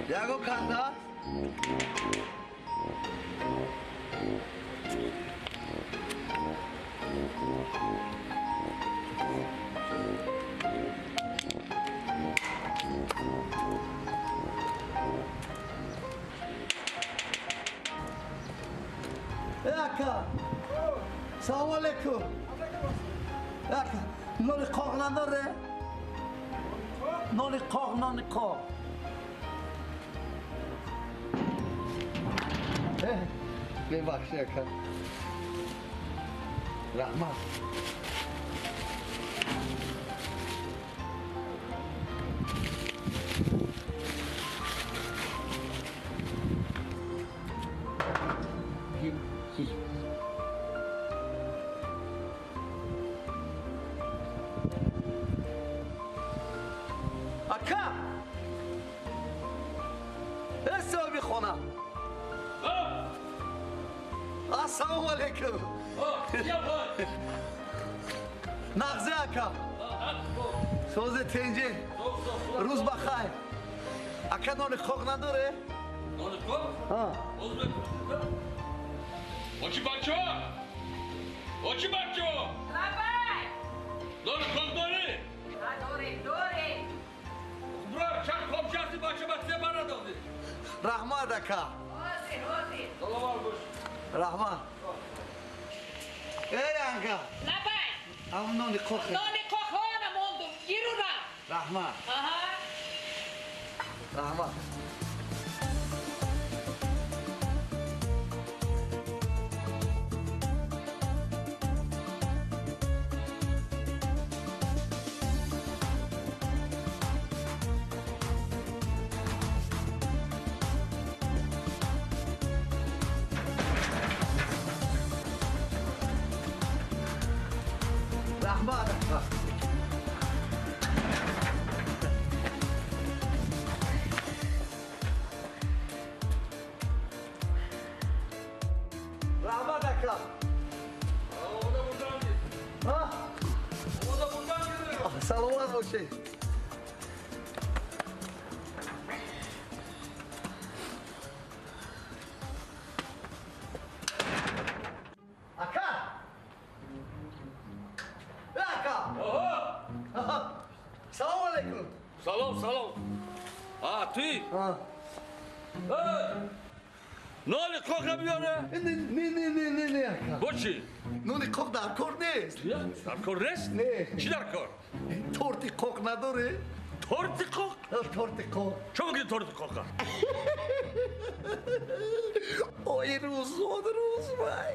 Ягон канда? Ака, салом алейкум. Ака, нони қоқ надоре? Нони қоқ, нони қоқ. Бебахши, ака. Раҳмат. Ака! Э, соҳиби хона! Ассалому алейкум! Нағзе, ака! Созе, тенҷи? Рӯз ба хайр! Ака, нони қоқ надоре? Нони қоқ? Очи бачо! Очи бачо! Лабай! Нони қоқ дорӣ? Дорем, дорем! Брат, чанд қопчаси бача ба се бара додӣ? Раҳмат, ака! Ҳозир, ҳозир! Саломат бош! Раҳмат! Эй, анка! Лабай! Ам нони қоқ. Нони қоқ ҳона мондум, гиру рафт! Раҳмат! Аҳа! Раҳмат! Раҳмат, ака. Раҳмат, ака. Саломат бошед. Ака! Ака! Салом алейкум. Салом, салом. А, ты? Нони қоқра биёре? Не, не, не, не, не, ака. Бо чӣ? Нони қоқ дар кор нест. Дар кор нест? Не. Чӣ дар кор? Торти қоқ надоре? Торти қоқ? Торти қоқ. Чо мекунӣ торти қоқа? Ой, рӯзод, рӯз вай.